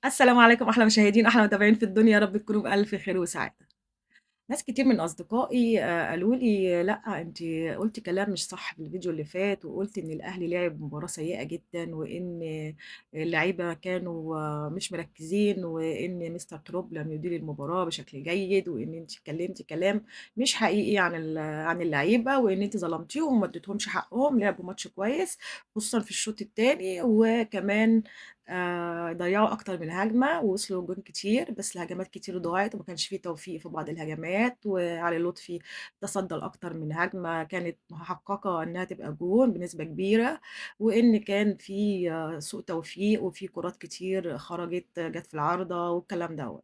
السلام عليكم أحلى مشاهدين، أحلى متابعين في الدنيا، يا رب تكونوا بألف خير وسعادة. ناس كتير من أصدقائي قالوا لي لأ أنتِ قُلتِ كلام مش صح في الفيديو اللي فات، وقُلتِ إن الأهلي لعب مباراة سيئة جدًا، وإن اللعيبة كانوا مش مركزين، وإن مستر تروب لم يدير المباراة بشكل جيد، وإن أنتِ اتكلمتِ كلام مش حقيقي عن اللعيبة، وإن أنتِ ظلمتيهم وما اديتيهمش حقهم، لعبوا ماتش كويس خصوصًا في الشوط التاني، وكمان ضيعوا أكتر من هجمة ووصلوا لجون كتير، بس الهجمات كتير ضاعت وما كانش في توفيق في بعض الهجمات، وعلي لطفي تصدى لأكتر من هجمة كانت محققة إنها تبقى جون بنسبة كبيرة، وإن كان في سوء توفيق وفي كرات كتير خرجت جت في العارضة والكلام دوت.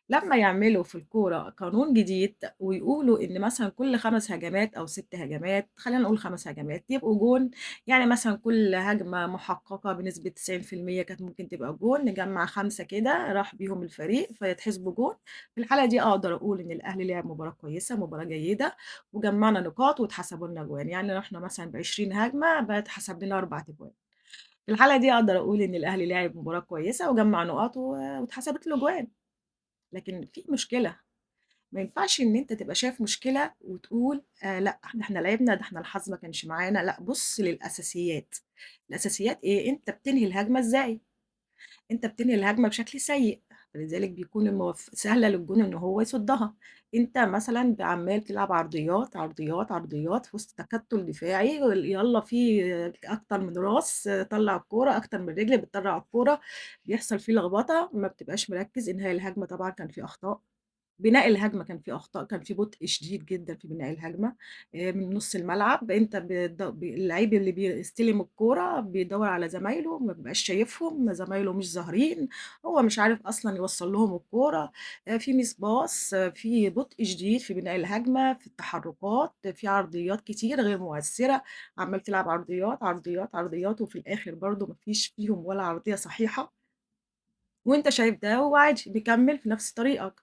لما يعملوا في الكورة قانون جديد ويقولوا إن مثلًا كل 5 هجمات أو 6 هجمات، خلينا نقول 5 هجمات يبقوا جون، يعني مثلًا كل هجمة محققة بنسبة تسعين في المية كانت ممكن تبقى جون، نجمع 5 كده راح بيهم الفريق فيتحسبوا جون. في الحالة دي أقدر أقول إن الأهلي لعب مباراة كويسة، مباراة جيدة، وجمعنا نقاط واتحسبوا لنا جوان، يعني رحنا مثلًا بعشرين هجمة بقى اتحسب لنا 4 أجوان. في الحالة دي أقدر أقول إن الأهلي لعب مباراة كويسة وجمع نقاط واتحسبت له جوان. لكن في مشكلة، ما ينفعش إن أنت تبقى شايف مشكلة وتقول لأ، ده إحنا لعبنا، ده إحنا الحظ ما كانش معانا، لأ، بُص للأساسيات. الأساسيات إيه؟ أنت بتنهي الهجمة إزاي؟ أنت بتنهي الهجمة بشكل سيء، فلذلك بيكون سهلة للجون إن هو يصدها. أنت مثلاً عمال تلعب عرضيات، عرضيات، عرضيات في وسط تكتل دفاعي، يلا في أكتر من راس طلع الكورة، أكتر من رجل بتطلع الكورة، بيحصل فيه لخبطة، ما بتبقاش مركز. إنهاء الهجمة طبعاً كان فيه أخطاء، بناء الهجمة كان فيه أخطاء، كان فيه بطء شديد جداً في بناء الهجمة، من نص الملعب. أنت اللعيب اللي بيستلم الكورة بيدور على زمايله، ما بيبقاش شايفهم، زمايله مش ظاهرين، هو مش عارف أصلاً يوصل لهم الكورة، في ميس باص، في بطء شديد في بناء الهجمة، في التحركات، في عرضيات كتير غير مؤثرة، عمال تلعب عرضيات، عرضيات، عرضيات، وفي الآخر برضو مفيش فيهم ولا عرضية صحيحة، وأنت شايف ده وعادي بيكمل في نفس طريقك.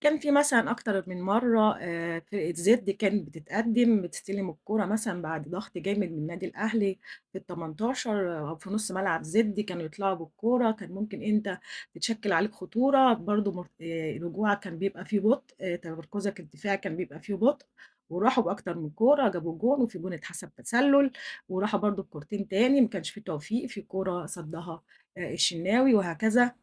كان في مثلاً أكتر من مرة، فرقة زد كانت بتتقدم، بتستلم الكورة مثلاً بعد ضغط جامد من النادي الأهلي في التمنتاشر أو في نص ملعب زد، كانوا يطلعوا بالكورة، كان ممكن أنت تتشكل عليك خطورة، برضو رجوعك كان بيبقى فيه بطء، تمركزك الدفاعي كان بيبقى فيه بطء، وراحوا بأكتر من كورة، جابوا جون، وفي جون اتحسب تسلل، وراحوا برضو بكورتين تاني، ما كانش فيه توفيق، في كورة صدها، الشناوي وهكذا.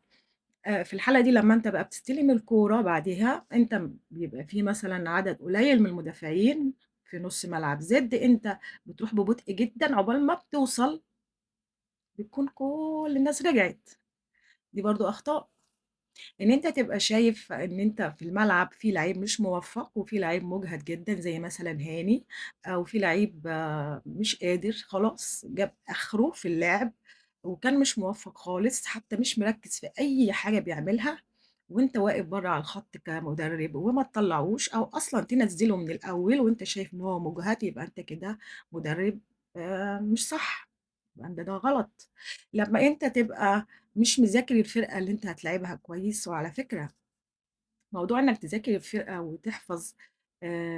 في الحالة دي لما أنت بقى بتستلم الكورة بعديها، أنت بيبقى في مثلاً عدد قليل من المدافعين في نص ملعب زد، أنت بتروح ببطء جداً، عقبال ما بتوصل بتكون كل الناس رجعت. دي برضو أخطاء. إن أنت تبقى شايف إن أنت في الملعب في لعيب مش موفق وفي لعيب مجهد جداً زي مثلاً هاني، أو في لعيب، مش قادر خلاص جاب آخره في اللعب وكان مش موفق خالص، حتى مش مركز في أي حاجة بيعملها، وأنت واقف بره على الخط كمدرب وما تطلعوش أو أصلاً تنزله من الأول وأنت شايف إن هو مجهد، يبقى أنت كده مدرب، مش صح، يبقى أنت ده غلط. لما أنت تبقى مش مذاكر الفرقة اللي أنت هتلاعبها كويس، وعلى فكرة موضوع إنك تذاكر الفرقة وتحفظ،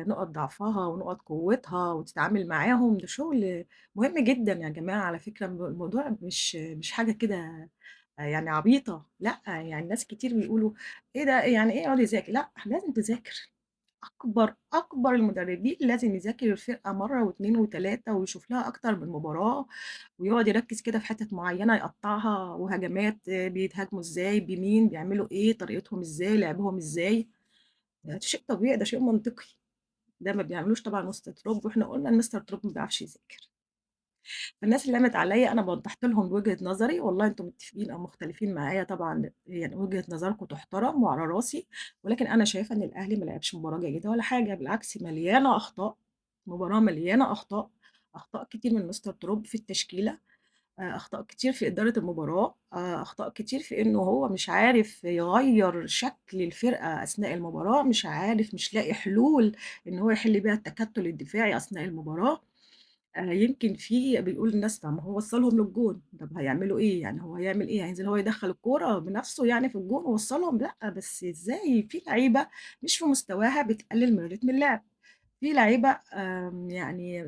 نقط ضعفها ونقط قوتها وتتعامل معاهم، ده شغل مهم جداً يا جماعة. على فكرة الموضوع مش حاجة كده عبيطة، لأ، ناس كتير بيقولوا إيه ده، يعني إيه يقعد يذاكر؟ لأ، لازم تذاكر. أكبر المدربين لازم يذاكر الفرقة مرة واتنين وتلاتة ويشوف لها أكتر من مباراة، ويقعد يركز كده في حتت معينة يقطعها، وهجمات بيتهاجموا إزاي، بمين، بيعملوا إيه، طريقتهم إزاي، لعبهم إزاي. ده شيء طبيعي، ده شيء منطقي. ده ما بيعملوش طبعاً مستر تروب، وإحنا قلنا إن مستر تروب ما بيعرفش يذاكر. فالناس اللي قامت عليا أنا وضحت لهم وجهة نظري، والله أنتم متفقين أو مختلفين معايا طبعاً، وجهة نظركم تحترم وعلى راسي، ولكن أنا شايفة إن الأهلي ما لعبش مباراة جيدة ولا حاجة، بالعكس مليانة أخطاء، مباراة مليانة أخطاء، أخطاء كتير من مستر تروب في التشكيلة، أخطاء كتير في إدارة المباراة، أخطاء كتير في إنه هو مش عارف يغير شكل الفرقة أثناء المباراة، مش لاقي حلول إن هو يحل بيها التكتل الدفاعي أثناء المباراة. يمكن في بيقول الناس طب ما هو وصلهم للجون، طب هيعملوا إيه؟ هو هيعمل إيه؟ هينزل هو يدخل الكورة بنفسه في الجون ووصلهم؟ لأ، بس إزاي في لعيبة مش في مستواها بتقلل من رتم اللعب، في لعيبة،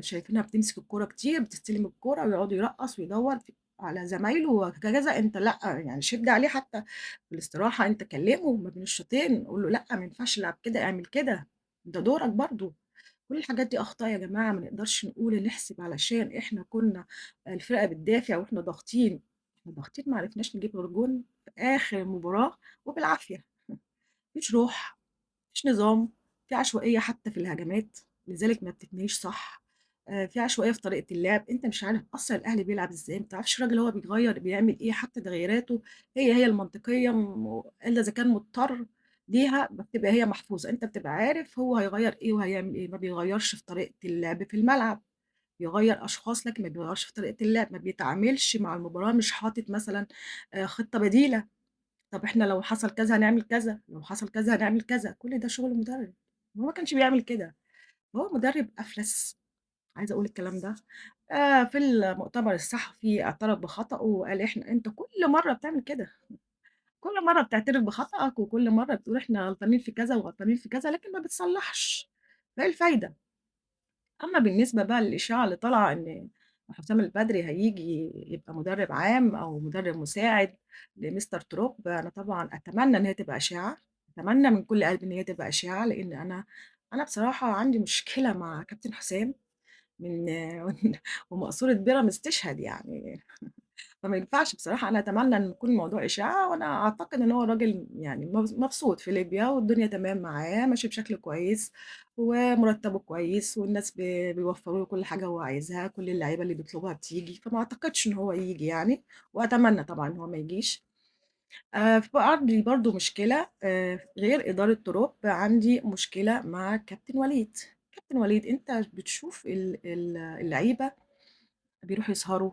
شايفينها بتمسك الكورة كتير، بتستلم الكورة ويقعدوا يرقص ويدور، على زمايله وكذا، أنت لأ، يعني شِد عليه حتى في الاستراحة، أنت كلمه ما بين الشوطين، قُل له لأ ما ينفعش العب كده، اعمل كده، ده دورك برضه. كل الحاجات دي أخطاء يا جماعة، ما نقدرش نقول نحسب علشان إحنا كنا الفرقة بتدافع وإحنا ضاغطين، إحنا ضاغطين ما عرفناش نجيب غير جون في آخر المباراة وبالعافية. ما فيش روح، ما فيش نظام، في عشوائية حتى في الهجمات، لذلك ما بتتنهيش صح. في عشوائية في طريقة اللعب، أنت مش عارف أصلًا الأهلي بيلعب إزاي، ما تعرفش الراجل هو بيغيّر بيعمل إيه، حتى تغييراته هي المنطقية إلا إذا كان مضطر ليها بتبقى هي محفوظة، أنت بتبقى عارف هو هيغيّر إيه وهيعمل إيه، ما بيغيّرش في طريقة اللعب في الملعب، بيغيّر أشخاص لكن ما بيغيّرش في طريقة اللعب، ما بيتعاملش مع المباراة، مش حاطط مثلًا خطة بديلة، طب إحنا لو حصل كذا هنعمل كذا، لو حصل كذا هنعمل كذا، كل ده شغل مدرب، هو ما كانش بيعمل كده، هو مدرب أفلس، عايزة أقول الكلام ده. في المؤتمر الصحفي اعترف بخطأه وقال إحنا أنت كل مرّة بتعمل كده، كل مرّة بتعترف بخطأك وكل مرّة بتقول إحنا غلطانين في كذا وغلطانين في كذا، لكن ما بتصلّحش، فإيه الفايدة؟ أمّا بالنسبة بقى للإشاعة اللي طالعة إن حسام البدري هييجي يبقى مدرب عام أو مدرب مساعد لمستر تروب، أنا طبعًا أتمنى إن هي تبقى إشاعة، أتمنى من كل قلبي إن هي تبقى إشاعة، لإن أنا بصراحة عندي مشكلة مع كابتن حسام من ومقصورة بيراميدز تشهد يعني، فما ينفعش بصراحة. أنا أتمنى إن يكون الموضوع إشاعة، وأنا أعتقد إن هو الراجل يعني مبسوط في ليبيا والدنيا تمام معاه، ماشي بشكل كويس ومرتبه كويس، والناس بيوفروا له كل حاجة هو عايزها، كل اللعيبة اللي بيطلبها بتيجي، فما أعتقدش إن هو ييجي يعني، وأتمنى طبعًا إن هو ما يجيش. عندي برضه مشكلة غير إدارة تروب، عندي مشكلة مع كابتن وليد. كابتن وليد أنت بتشوف اللعيبة بيروحوا يسهروا،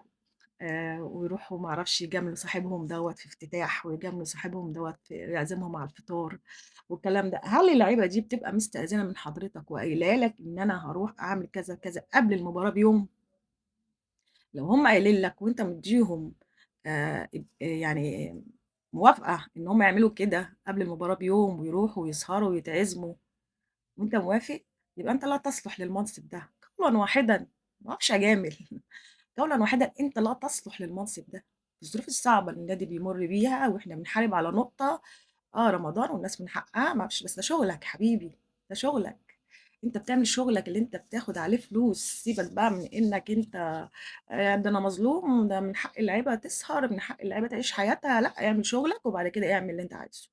ويروحوا ما أعرفش يجاملوا صاحبهم دوّة في افتتاح، ويجاملوا صاحبهم دوّة في يعزمهم على الفطار والكلام ده. هل اللعيبة دي بتبقى مستأذنة من حضرتك وقايلة لك إن أنا هاروح أعمل كذا، كذا قبل المباراة بيوم؟ لو هم قايلين لك وأنت مديهم يعني موافقة إن هم يعملوا كده قبل المباراة بيوم ويروحوا ويسهروا ويتعزموا وأنت موافق، يبقى أنت لا تصلح للمنصب ده قولًا واحدًا، ما أعرفش أجامل. قولًا واحدًا أنت لا تصلح للمنصب ده، في الظروف الصعبة اللي النادي بيمر بيها وإحنا بنحارب على نقطة، رمضان والناس من حقها ما أعرفش، بس ده شغلك حبيبي، ده شغلك، أنت بتعمل شغلك اللي أنت بتاخد عليه فلوس، سيبك بقى من إنك أنت ده أنا مظلوم، ده من حق اللعيبة تسهر، من حق اللعيبة تعيش حياتها، لأ اعمل شغلك وبعد كده اعمل اللي أنت عايزه.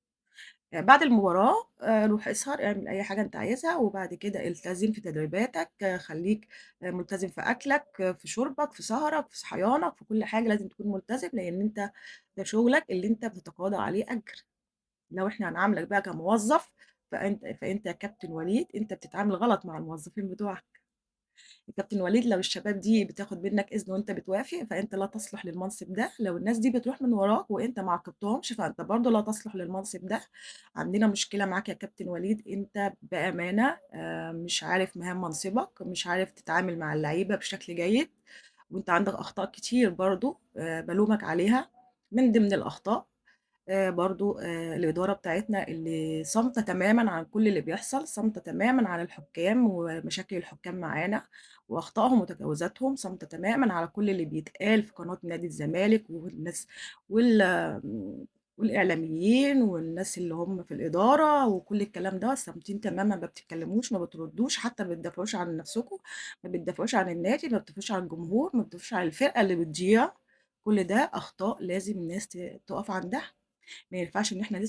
بعد المباراة روح اسهر، اعمل أي حاجة أنت عايزها، وبعد كده التزم في تدريباتك، خليك ملتزم في أكلك، في شربك، في سهرك، في صحيانك، في كل حاجة لازم تكون ملتزم، لأن أنت ده شغلك اللي أنت بتتقاضى عليه أجر. لو إحنا هنعاملك بقى كموظف، فأنت يا كابتن وليد أنت بتتعامل غلط مع الموظفين بتوعك. يا كابتن وليد لو الشباب دي بتاخد منك إذن وأنت بتوافق، فأنت لا تصلح للمنصب ده. لو الناس دي بتروح من وراك وأنت ما عاقبتهمش، فأنت برضه لا تصلح للمنصب ده. عندنا مشكلة معاك يا كابتن وليد، أنت بأمانة مش عارف مهام منصبك، مش عارف تتعامل مع اللعيبة بشكل جيد، وأنت عندك أخطاء كتير برضه، بلومك عليها. من ضمن الأخطاء برضه الإدارة بتاعتنا اللي صامتة تمامًا عن كل اللي بيحصل، صامتة تمامًا عن الحكام ومشاكل الحكام معانا وأخطائهم وتجاوزاتهم، صامتة تمامًا على كل اللي بيتقال في قناة نادي الزمالك والناس والإعلاميين والناس اللي هم في الإدارة وكل الكلام ده، صامتين تمامًا، ما بتتكلموش، ما بتردوش، حتى ما بتدافعوش عن نفسكم، ما بتدافعوش عن النادي، ما بتدافعوش عن الجمهور، ما بتدافعوش عن الفرقة اللي بتضيع. كل ده أخطاء لازم الناس تقف عندها. ما ينفعش إن إحنا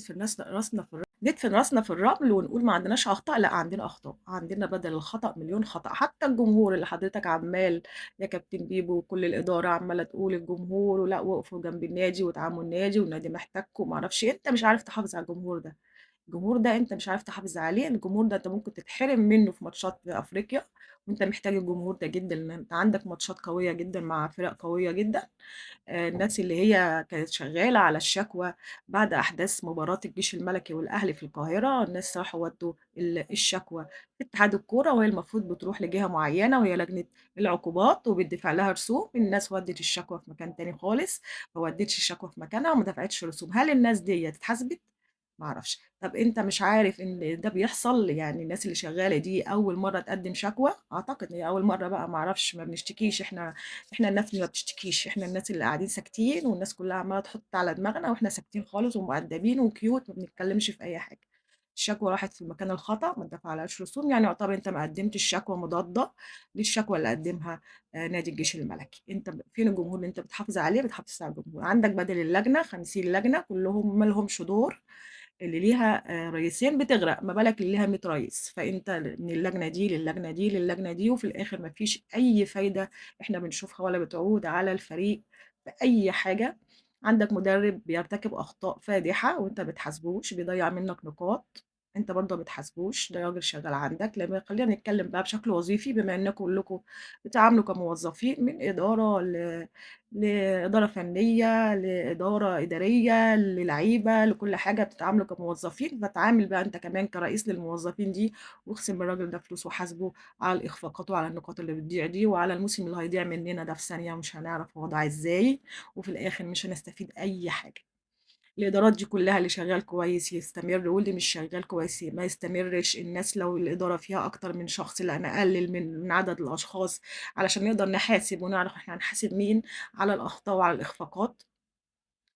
ندفن راسنا في الرمل ونقول ما عندناش أخطاء، لأ عندنا أخطاء، عندنا بدل الخطأ مليون خطأ. حتى الجمهور اللي حضرتك عمال يا كابتن بيبو وكل الإدارة عمالة تقول الجمهور ولا وقفوا جنب النادي وادعموا النادي والنادي محتاجكم وما أعرفش إيه، أنت مش عارف تحافظ على الجمهور ده. الجمهور ده أنت مش عارف تحافظ عليه، الجمهور ده أنت ممكن تتحرم منه في ماتشات في أفريقيا، وأنت محتاج الجمهور ده جدًا، لأن أنت عندك ماتشات قوية جدًا مع فرق قوية جدًا. الناس اللي هي كانت شغالة على الشكوى بعد أحداث مباراة الجيش الملكي والأهلي في القاهرة، الناس راحوا ودوا الشكوى في اتحاد الكورة، وهي المفروض بتروح لجهة معينة وهي لجنة العقوبات وبيدفع لها رسوم، الناس ودت الشكوى في مكان تاني خالص، ما ودتش الشكوى في مكانها وما دفعتش رسوم. هل الناس دي اتحاسبت؟ ما أعرفش. طب أنت مش عارف إن ده بيحصل؟ يعني الناس اللي شغالة دي أول مرّة تقدّم شكوى؟ أعتقد إن هي أول مرّة بقى، ما أعرفش، ما بنشتكيش إحنا، إحنا الناس اللي ما بتشتكيش، إحنا الناس اللي قاعدين ساكتين والناس كلّها عمّالة تحُط على دماغنا وإحنا ساكتين خالص ومؤدّبين وcute، ما بنتكلّمش في أي حاجة. الشكوى راحت في المكان الخطأ، ما اتدفعلهاش رسوم، يعني يعتبر أنت ما قدّمتش شكوى مضادة للشكوى اللي قدّمها نادي الجيش الملكي. أنت فين الجمهور اللي أنت بتحافظ عليه؟ بتحافظ على الجمهور. عندك بدل اللجنة 50 لجنة كلّهم ما لهمش دور، اللي ليها رئيسين بتغرق، ما بالك اللي ليها 100 رئيس. فأنت من اللجنة دي للجنة دي للجنة دي، وفي الآخر ما فيش أي فايدة إحنا بنشوفها ولا بتعود على الفريق في أي حاجة. عندك مدرب بيرتكب أخطاء فادحة وأنت ما بتحاسبوش، بيضيّع منك نقاط، أنت برضه ما بتحاسبوش، ده راجل شغال عندك. لما خلّينا نتكلم بقى بشكل وظيفي، بما إن كلكم بتتعاملوا كموظفين من إدارة لإدارة فنية، لإدارة إدارية، للعيبة، لكل حاجة بتتعاملوا كموظفين، فتعامل بقى أنت كمان كرئيس للموظفين دي، واخصم من الراجل ده فلوس وحاسبه على الإخفاقات وعلى النقاط اللي بتضيع دي، وعلى الموسم اللي هيضيع مننا ده في ثانية ومش هنعرف هو ضاع إزاي، وفي الآخر مش هنستفيد أي حاجة. الإدارات دي كلها اللي شغال كويس يستمر، واللي مش شغال كويس ما يستمرش. الناس لو الإدارة فيها أكتر من شخص، لا نقلل من عدد الأشخاص علشان نقدر نحاسب ونعرف إحنا هنحاسب مين على الأخطاء وعلى الإخفاقات.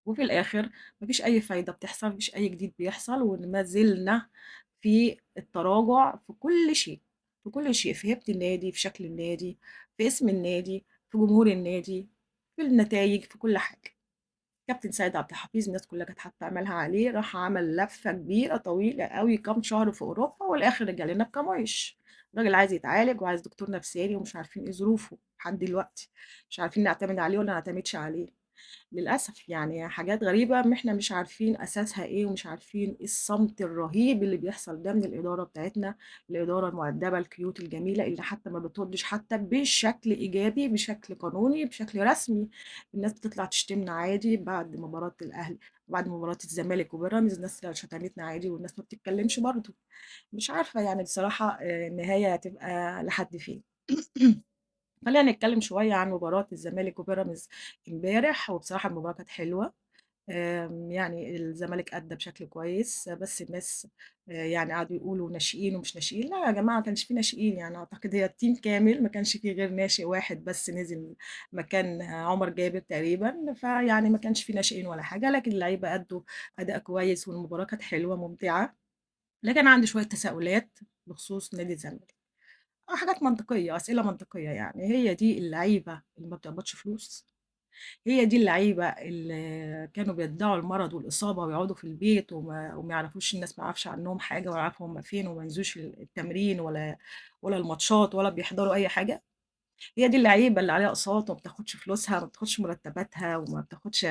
وفي الآخر مفيش أي فايدة بتحصل، مفيش أي جديد بيحصل، وما زلنا في التراجع في كل شيء، في كل شيء، في هيبة النادي، في شكل النادي، في اسم النادي، في جمهور النادي، في النتائج، في كل حاجة. كابتن سيد عبد الحفيظ الناس كلها كانت حاطه املها عليه، راح عمل لفه كبيره طويله قوي كام شهر في اوروبا، والاخر رجع لنا بكمايش. الراجل عايز يتعالج وعايز دكتور نفساني ومش عارفين ايه ظروفه لحد دلوقتي، مش عارفين نعتمد عليه ولا نعتمدش عليه للأسف. يعني حاجات غريبة ما احنا مش عارفين أساسها إيه، ومش عارفين إيه الصمت الرهيب اللي بيحصل ده من الإدارة بتاعتنا، الإدارة المؤدبة ال cute الجميلة اللي حتى ما بتردش حتى بشكل إيجابي، بشكل قانوني، بشكل رسمي. الناس بتطلع تشتمنا عادي بعد مباراة الأهلي، بعد مباراة الزمالك وبيراميدز، الناس شتمتنا عادي والناس ما بتتكلمش برضه. مش عارفة يعني بصراحة، النهاية هتبقى لحد فين. خلينا نتكلم شوية عن مباراة الزمالك وبيراميدز امبارح، وبصراحة المباراة كانت حلوة. يعني الزمالك أدى بشكل كويس، بس الناس يعني قعدوا يقولوا ناشئين ومش ناشئين. لا يا جماعة، ما كانش في ناشئين، يعني أعتقد هي ال team كامل ما كانش فيه غير ناشئ واحد بس نزل مكان عمر جابر تقريبا، فيعني ما كانش فيه ناشئين ولا حاجة، لكن اللعيبة أدوا أداء كويس والمباراة كانت حلوة ممتعة. لكن أنا عندي شوية تساؤلات بخصوص نادي الزمالك، حاجات منطقية، أسئلة منطقية. يعني هي دي اللعيبة اللي ما بتقبضش فلوس؟ هي دي اللعيبة اللي كانوا بيدعوا المرض والإصابة ويقعدوا في البيت وما يعرفوش، الناس ما يعرفش عنهم حاجة ولا يعرفوا هم فين، وما ينزلوش التمرين ولا الماتشات ولا بيحضروا أي حاجة؟ هي دي اللعيبة اللي عليها أقساط وما بتاخدش فلوسها، وما بتاخدش مرتباتها، وما بتاخدش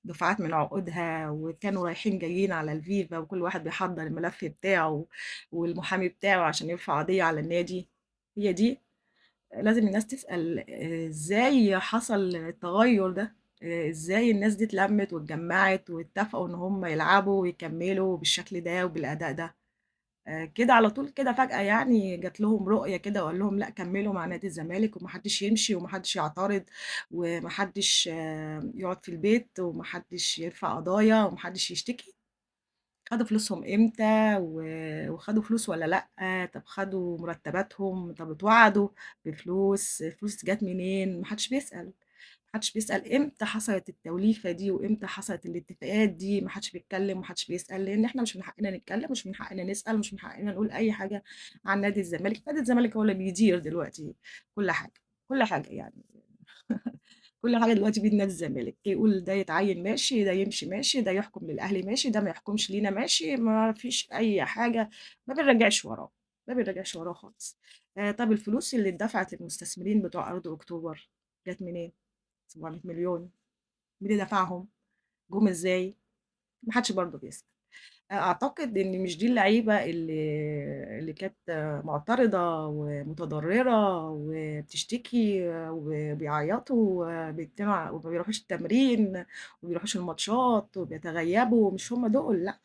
دفعات من عقودها، وكانوا رايحين جايين على الفيفا وكل واحد بيحضر الملف بتاعه والمحامي بتاعه عشان يرفع قضية على النادي؟ هي دي. لازم الناس تسأل ازاي حصل التغير ده، ازاي الناس دي اتلمت واتجمعت واتفقوا ان هم يلعبوا ويكملوا بالشكل ده وبالأداء ده كده على طول كده فجأة؟ يعني جات لهم رؤية كده وقال لهم لا كملوا مع نادي الزمالك ومحدش يمشي ومحدش يعترض ومحدش يقعد في البيت ومحدش يرفع قضايا ومحدش يشتكي. خدوا فلوسهم امتى وخدوا فلوس ولا لا؟ طب خدوا مرتباتهم؟ طب اتوعدوا بفلوس؟ الفلوس جت منين؟ محدش بيسأل، محدش بيسأل امتى حصلت التوليفة دي وامتى حصلت الاتفاقات دي. محدش بيتكلم ومحدش بيسأل، لان احنا مش من حقنا نتكلم، مش من حقنا نسأل، مش من حقنا نقول اي حاجة عن نادي الزمالك. نادي الزمالك هو اللي بيدير دلوقتي كل حاجة، كل حاجة يعني كل حاجة دلوقتي بيد نادي الزمالك. يقول ده يتعين ماشي، ده يمشي ماشي، ده يحكم للأهلي ماشي، ده ما يحكمش لينا ماشي، ما فيش أي حاجة، ما بنرجعش وراه، ما بنرجعش وراه خالص. طب الفلوس اللي اتدفعت للمستثمرين بتوع أرض أكتوبر جت منين؟ 700 مليون، مين اللي دفعهم؟ جم إزاي؟ ما حدش برضه بيسأل. أعتقد إن مش دي اللعيبة اللي كانت معترضة ومتضررة وبتشتكي وبيعيطوا وما بيروحوش التمرين وما بيروحوش الماتشات وبيتغيبوا، مش هم دول، لأ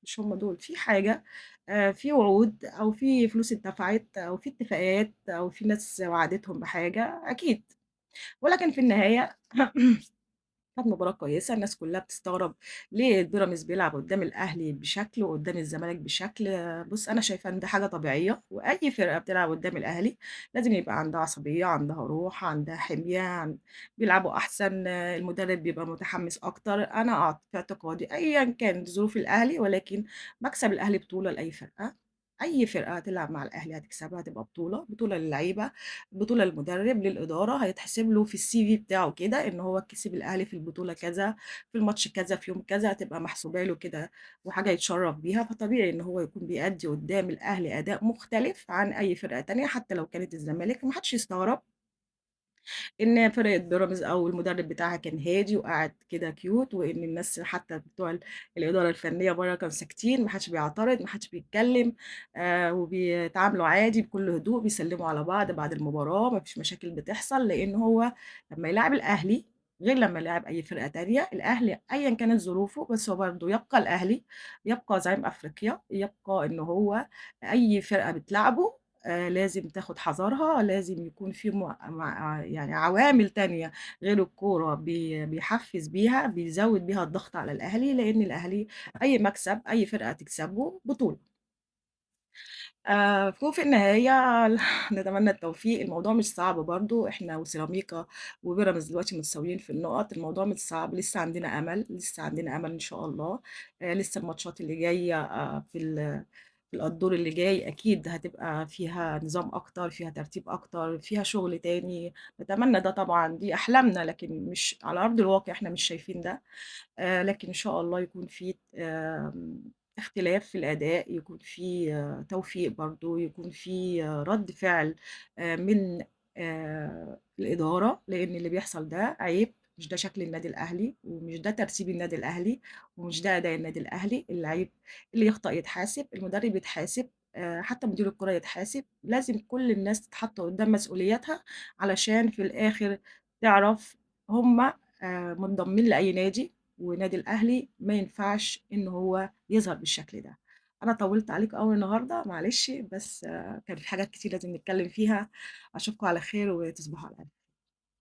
مش هم دول. في حاجة، في وعود أو في فلوس اتدفعت أو في اتفاقات أو في ناس وعدتهم بحاجة أكيد، ولكن في النهاية كانت مباراة كويسة، الناس كلها بتستغرب ليه بيراميدز بيلعب قدّام الأهلي بشكل وقدّام الزمالك بشكل. بُص، أنا شايفة إن ده حاجة طبيعية، وأي فرقة بتلعب قدّام الأهلي لازم يبقى عندها عصبية، عندها روح، عندها حمية، بيلعبوا أحسن، المدرب بيبقى متحمس أكتر. أنا في اعتقادي أيًا كانت ظروف الأهلي، ولكن مكسب الأهلي بطولة لأي فرقة، أي فرقة هتلعب مع الأهلي هتكسبها هتبقى بطولة، بطولة للعيبة، بطولة للمدرب، للإدارة، هيتحسب له في الCV بتاعه كده إن هو كسب الأهلي في البطولة كذا، في الماتش كذا، في يوم كذا، هتبقى محسوبة له كده وحاجة يتشرف بيها. فطبيعي إن هو يكون بيأدي قدام الأهلي أداء مختلف عن أي فرقة تانية حتى لو كانت الزمالك، وما حدش يستغرب إن فرقة بيراميدز أو المدرب بتاعها كان هادي وقعد كده cute، وإن الناس حتى بتوع الإدارة الفنية برّه كانوا ساكتين، ما حدش بيعترض، ما حدش بيتكلم، وبيتعاملوا عادي بكل هدوء، بيسلموا على بعض بعد المباراة، ما فيش مشاكل بتحصل، لإن هو لمّا يلاعب الأهلي غير لمّا يلاعب أي فرقة تانية. الأهلي أيًا كانت ظروفه بس هو برضه يبقى الأهلي، يبقى زعيم أفريقيا، يبقى إن هو أي فرقة بتلاعبه لازم تاخد حذرها، لازم يكون في مع يعني عوامل تانية غير الكورة بيحفّز بيها، بيزوّد بيها الضغط على الأهلي، لإن الأهلي أي مكسب، أي فرقة تكسبه بطولة. وفي النهاية نتمنى التوفيق. الموضوع مش صعب برضه، إحنا وسيراميكا وبيراميدز دلوقتي متساويين في النقط، الموضوع مش صعب، لسه عندنا أمل، لسه عندنا أمل إن شاء الله. لسه الماتشات اللي جاية في الدور اللي جاي أكيد هتبقى فيها نظام أكتر، فيها ترتيب أكتر، فيها شغل تاني، نتمنى ده طبعًا، دي أحلامنا، لكن مش على أرض الواقع إحنا مش شايفين ده. لكن إن شاء الله يكون في اختلاف في الأداء، يكون في توفيق برضه، يكون في رَد فعل من الإدارة، لإن اللي بيحصل ده عيب، مش ده شكل النادي الأهلي، ومش ده ترتيب النادي الأهلي، ومش ده أداء النادي الأهلي. اللعيب اللي يخطأ يتحاسب، المدرب يتحاسب، حتى مدير الكرة يتحاسب، لازم كل الناس تتحط قدام مسؤولياتها علشان في الآخر تعرف هم منضمين لأي نادي، ونادي الأهلي ما ينفعش إن هو يظهر بالشكل ده. أنا طوّلت عليكم أوي النهارده معلش، بس كان في حاجات كتير لازم نتكلم فيها. أشوفكم على خير وتصبحوا على ألف.